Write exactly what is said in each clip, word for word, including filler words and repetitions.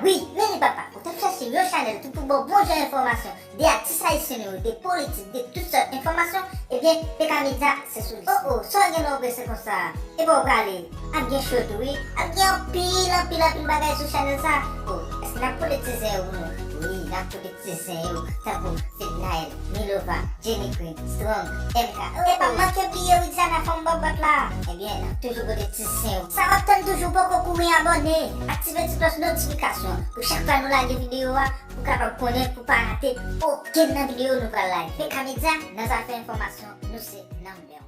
Wi, men li papa, ou t ap chache yon chanèl ki pou ba w bon jan enfòmasyon de atis ayisyen nou yo, de politik, de tout sòt enfòmasyon, ebyen, P K Media se sou li. Oh oh, sa w gen nan w prese konsa? Epa w prale, ap gen cho tou wi, ap gen anpil, anpil, anpil bagay sou chanèl sa. Oh, èske n ap pote ti zen yo pou nou? Wi, n ap pote ti zen yo, tankou Fednaelle, Milova, Jenny Queen, Strong, M K. E pa manke bliye Widiana fanm bòbòt la. Ebyen, n ap toujou pote ti zen yo. Sa w ap tann toujou poko kouri abòne. Aktive ti klòch notifikasyon pou chak fwa nou lage videyo a, pou kapab konnen, pou pa rate okenn nan videyo nou pral lage. P K Media, nan zafè enfòmasyon, nou se number one.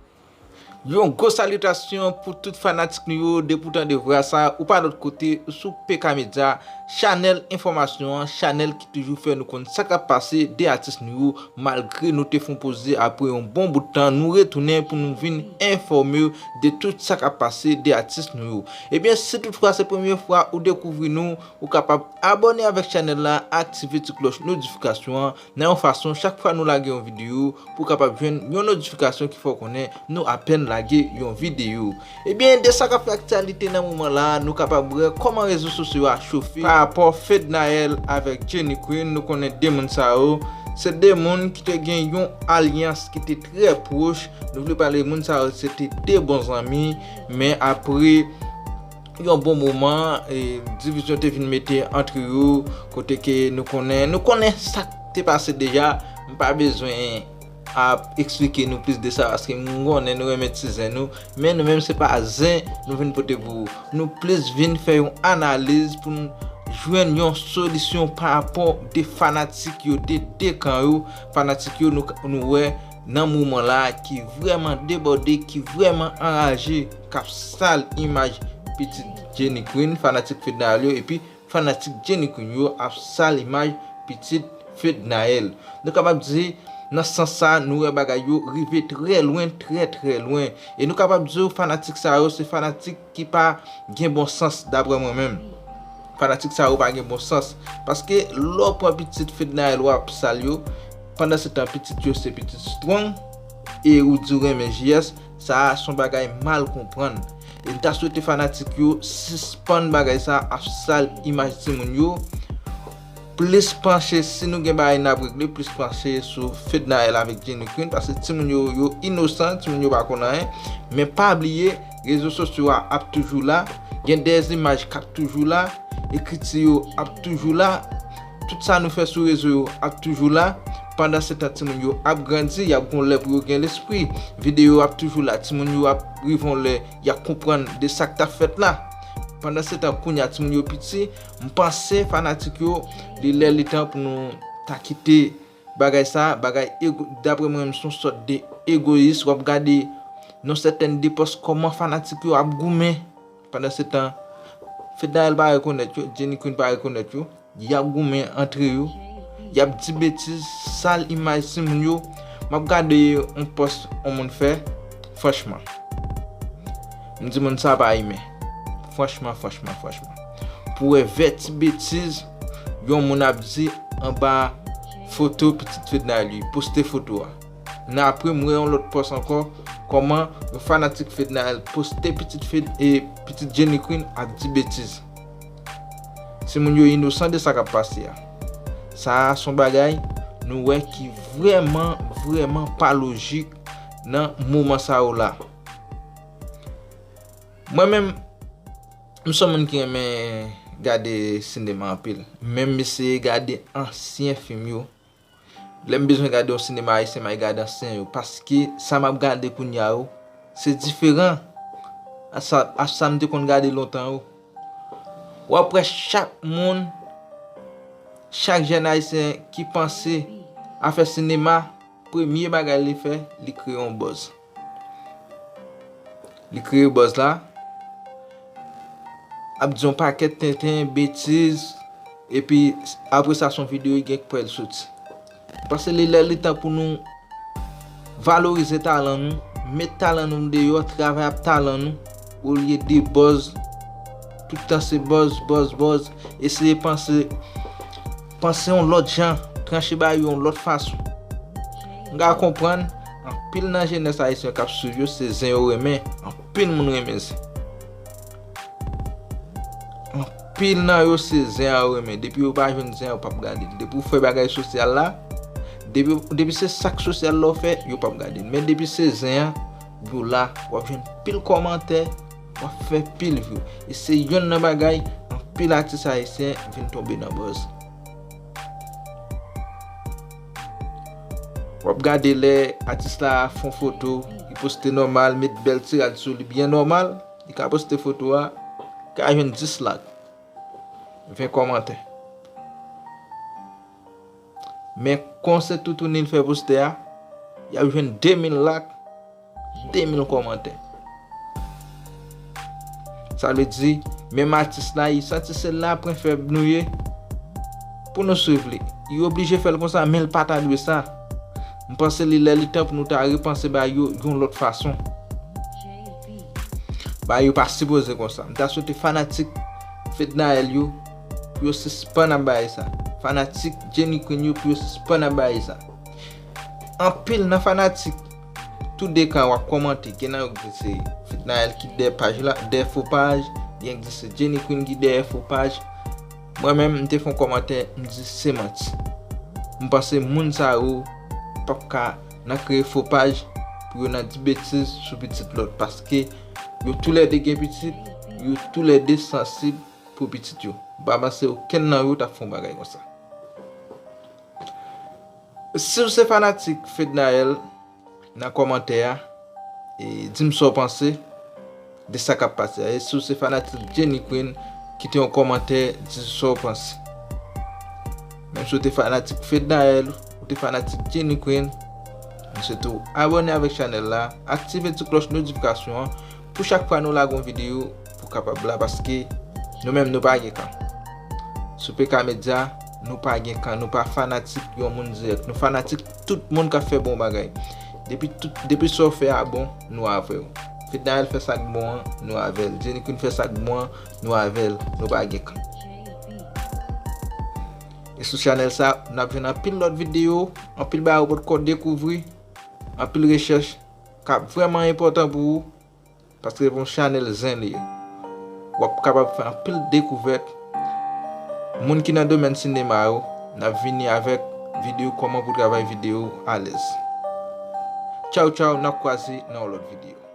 Yon gwo salitasyon pou tout fanatik nou yo, depi w tande vwa sa, ou pa lòt kote, ou sou P K Media, chanèl enfòmasyon an, chanèl ki toujou fè nou konn sa k ap pase de atis nou yo, malgre nou te fè yon poze apre yon bon bout tan, nou retounen pou nou vin enfòme w de tout sa k ap pase de atis nou yo. Ebyen, si toutfwa se premye fwa ou dekouvri nou, ou kapab abòne avèk chanèl la, aktive ti klòch notifikasyon an, nan yon fason, chak fwa nou lage yon videyo, pou w kapab jwenn yon notifikasyon ki fè w konnen nou apèn lage yon videyo. Ebyen, de sa k ap fè aktyalite nan moman la, nou kapab wè kòman rezo sosyo a chofe pa rapò Fednaelle avèk Jenny Queen. Nou konnen de moun sa yo, se de moun ki te gen yon alyans ki te trè pwòch. Nou vle pale moun sa yo, se te de bon zanmi, men apre yon bon moman, e, divizyon te vin mete antre yo, kote ke nou konnen, nou konnen sa k te pase deja, m pa bezwen ap eksplike nou plis de sa, paske m konnen nou renmen ti zen nou, men nou menm se pa zen nou vin pote pou ou. Nou plis vin fè yon analiz pou n jwenn yon solisyon pa rapò de fanatik yo, de de kan yo, fanatik yo nou, nou wè nan moman la ki vrèman debòde, ki vrèman anraje, k ap sal imaj pitit Jenny Queen, fanatik Fednaelle yo, epi fanatik Jenny Queen yo ap sal imaj pitit Fednaelle. Nou kapab di, nan sans sa, nou wè bagay yo rive trè lwen, trè, trè lwen. E nou kapab di w, fanatik sa yo, se fanatik ki pa gen bon sans, daprè mwen menm. Fanatik sa yo pa gen bon sans. Paske lè w pran pitit Fednaelle, w ap sal yo, pandansetan pitit yo se pitit Strong, e ou di w renmen J S, sa a se yon bagay mal konprann. E m ta swete fanatik yo sispann bagay sa ap sal imaj timoun yo. Plis panche, si nou gen bagay n ap regle, plis panche sou Fednaelle avèk Jenny Queen, paske timoun yo, yo inosan, timoun yo pa konn anyen. Men pa bliye, rezo sosyo a ap toujou la, gen de imaj k ap toujou la, ekriti yo ap toujou la, tout sa nou fè sou rezo yo ap toujou la. Pandansetan, timoun yo ap grandi, y ap gon lè pou yo gen lespri. Videyo ap toujou la, timoun yo ap rive yon lè, y ap konprann de sa k t ap fèt la. Pandansetan, kounye a, timoun yo piti, m panse fanatik yo, li lè li tan pou nou ta kite bagay sa, bagay ego, daprè mwen, se yon sòt de egoyis. W ap gade nan sètèn depòs kòman fanatik yo ap goumen. Pandansetan, Fednaelle pa rekonèt yo, Jenny Queen pa rekonèt yo. Y ap goumen antre yo. Y ap di betiz, sal imaj timoun yo. M ap gade yon pòs yon moun fè. Franchman, m di moun sa pa imen. Franchman, franchman, franchman. Pou wè vèti betiz yon moun ap di anba foto pitit Fednaelle, li poste foto a. Nan apre, m wè yon lòt pòs ankò, kòman yon fanatik Fednaelle poste pitit Fed, e pitit Jenny Queen ap di betiz. Timoun yo inosan de sa k ap pase a. Sa a se yon bagay nou wè ki vrèman, vrèman pa lojik nan moman sa yo la. Mwen menm, m se yon moun ki renmen gade sinema anpil. Men m eseye gade ansyen fim yo. Lè m bezwen gade yon sinema ayisyen, m al gade ansyen yo. Paske sa m ap gade kounye a yo, se diferan a sa, a sa m te konn gade lontan yo. W ap wè chak moun, chak jèn ayisyen ki panse a fè sinema, premye bagay li fè, li kreye yon buzz. Li kreye buzz la, ap di yon pakèt tenten, betiz, epi apre sa, se yon videyo, li gen k pral soti. Paske li lè li tan pou nou valorize talan nou, met talan nou deyò, travay ap talan nou, olye de buzz. Tout tan se buzz, buzz, buzz. Eseye panse, panse yon lòt jan, tranche bagay yo yon lòt fason. M ka konprann, anpil nan jenès ayisyen k ap swiv yo, se zen yo renmen. Anpil moun renmen zen. Anpil Anpil nan yo se zen an yo renmen. Depi yo pa jwenn zen an, yo p ap gade l. Depi w fè bagay sosyal la, depi, depi se sa k sosyal la w fè, yo p ap gade l. Men depi se zen an, yo la, w ap jwenn pil kòmantè, w ap fè pil view. E se yonn nan bagay, anpil atis ayisyen vin tonbe nan buzz. W ap gade lè atis la fè yon foto, li poste nòmal, met bèl ti rad sou li byen nòmal, li ka poste foto a, ka jwenn dis like, ven kòmantè. Men kon se toutouni l fè poste a, y ap jwenn de mil like, de mil kòmantè. Sa vle di, menm atis la, li santi se lapren fèb nou ye pou nou swiv li. Li oblije fè l konsa, men l pa ta dwe sa. M panse li lè li tan pou nou ta repanse bagay yo yon lòt fason. Bagay yo pa sipoze konsa. M ta swete fanatik Fednaelle yo pou yo sispann ap bay sa. Fanatik Jenny Queen yo pou yo sispann ap bay sa. Anpil nan fanatik tou de kan w ap kòmante, gen nan yo ki se Fednaelle ki dèyè paj la, dèyè fo paj, gen ki di se Jenny Queen ki dèyè fo paj. Mwen menm, m te fè yon kòmantè, m di se manti. M panse moun sa yo p ap ka nan kreye fo paj pou yo nan di betiz sou pitit lòt, paske yo toulède gen pitit, yo toulède sansib pou pitit yo. M pa panse okenn nan yo t ap fè yon bagay konsa. Si w se fanatik Fednaelle, nan kòmantè a, e di m sa w panse de sa k ap pase a. E si w se fanatik Jenny Queen, kite yon kòmantè, di sa w panse. Menm si w te fanatik Fednaelle, ou te fanatik Jenny Queen, m swete w abòne avèk chanèl la, aktive ti klòch notifikasyon an, pou chak fwa nou lage yon videyo, pou kapab la, paske nou menm nou pa gen kan. Sou P K Media, nou pa gen kan, nou pa fanatik yon moun dirèk. Nou fanatik tout moun k ap fè bon bagay. Depi tout, depi sa w fè a bon, nou avè w. Fednaelle fè sa k bon an, nou avè l. Jenny Queen fè sa k bon an, nou avè l. Nou pa gen kan. E sou chanèl sa, n ap jwenn anpil lòt videyo, anpil bagay ou potko dekouvri, anpil rechèch k ap vrèman enpòtan pou ou, paske se yon chanèl zen li ye. W ap kapab fè anpil dekouvèt. Moun ki nan domèn sinema yo, n ap vini avèk videyo kòman pou travay videyo alèz. Tchaw, tchaw, n ap kwaze nan yon lòt videyo.